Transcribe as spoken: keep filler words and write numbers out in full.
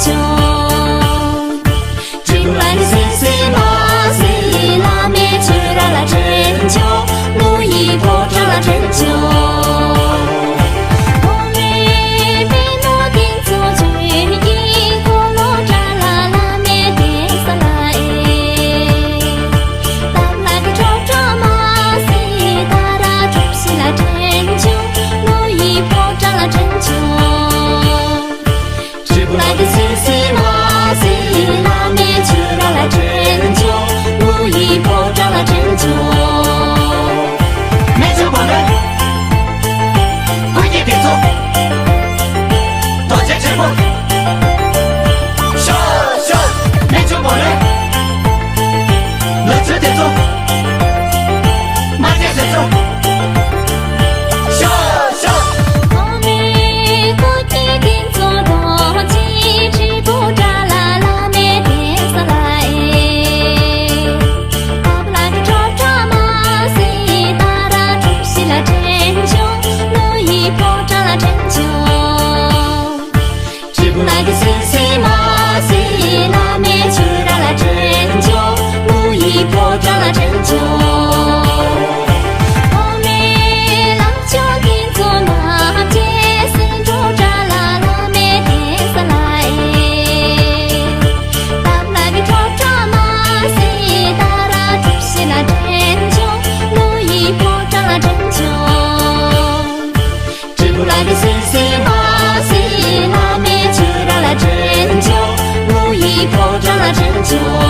སྤྲུལ་སྐུ་ལ་གི་སི་སི་མ་སི་བླ་མའི་ཚུལ་ར་ལ་དྲན་བྱུང་། ཀླུ་ཡི་ཕོ་བྲང་ལ་དྲན་བྱུང་། ཨོ་མེ་པད་ནོར་ཏིང་ཚོ་ཆོས་ཀྱི་འཁོར་ལོ་བྲག་ལ་བླ་མའི་གདན་ས་ལ་ཨེ། སྟབས་ལ་གི་ཁྲོ་ཁྲོ་མ་སི་ཏཱ་ར་གྲུ་བཞི་ལ་དྲན་བྱུང་། ཀླུ་ཡི་ཕོ་བྲང་ལ་དྲན་བྱུང་། སྤྲུལ་སྐུ་ལ་གི་སི་སི་མ་སི་བླ་མའི་ཚུལ་ར་ལ་དྲན་བྱུང་། ཀླུ་ཡི་ཕོ་བྲང་ལ་དྲན་བྱུང་། རྨད་བྱུང་བོན་པོ། ཀུན་གྱི་སྡེ་ཚོགས། རྡོ་རྗེ་ཆེན་པོ། ཤོག་ཤོག་རྨད་བྱུང་བོན་པོ། ལོ་ཚོད་སྡེ་ཚོགས། མ་བྱན་སྡེ་ཚོགས། ཤོག་ཤོག་ཨོ་མེ་ཀོ་ཀི་ཏིང་ཚོ་རྡོ་རྗེ་དྲིལ་བུ་བྲག་ལ་བླ་མའི་གདན་ས་ལ་ཨེ། ཨབ་ལ་གི་ཁྲོ་ཁྲོ་མ་སི་ཏཱ་ར་གྲུ་བཞི་ལ་དྲན་བྱུང་། ཀླུ་ཡི་ཕོ་བྲང་ལ་དྲན་བྱུང་། སྤྲུལ་སྐུ་ལ་གི་སི་སི་མ་སི་བླ་མའི་ཚུལ་ར་ལ་དྲན་བྱུང་། ཀླུ་ཡི་ཕོ་བྲང་ལ་དྲན་བྱུང་། ཨོ་མེ་ལ་ཅོ་ཏིང་ཚོ་མ་བྱན་སེང་འབྲུག་བྲག་ལ་བླ་མའི་གདན་ས་ལ་ཨེ། སྟབས་ལ་གི་ཁྲོ་ཁྲོ་མ་སི་ཏཱ་ར་གྲུ་བཞི་ལ་དྲན་བྱུང་། ཀླུ་ཡི་ཕོ་བྲང་ལ་དྲན་བྱུང་། སྤྲུལ་སྐུ་ལ་གི་སི་སི་མ་སི་བླ་མའི་ཚུལ་ར་ལ་དྲན་བྱུང་། ཀླུ་ཡི་ཕོ་བྲང་ལ་དྲན་བྱུང་།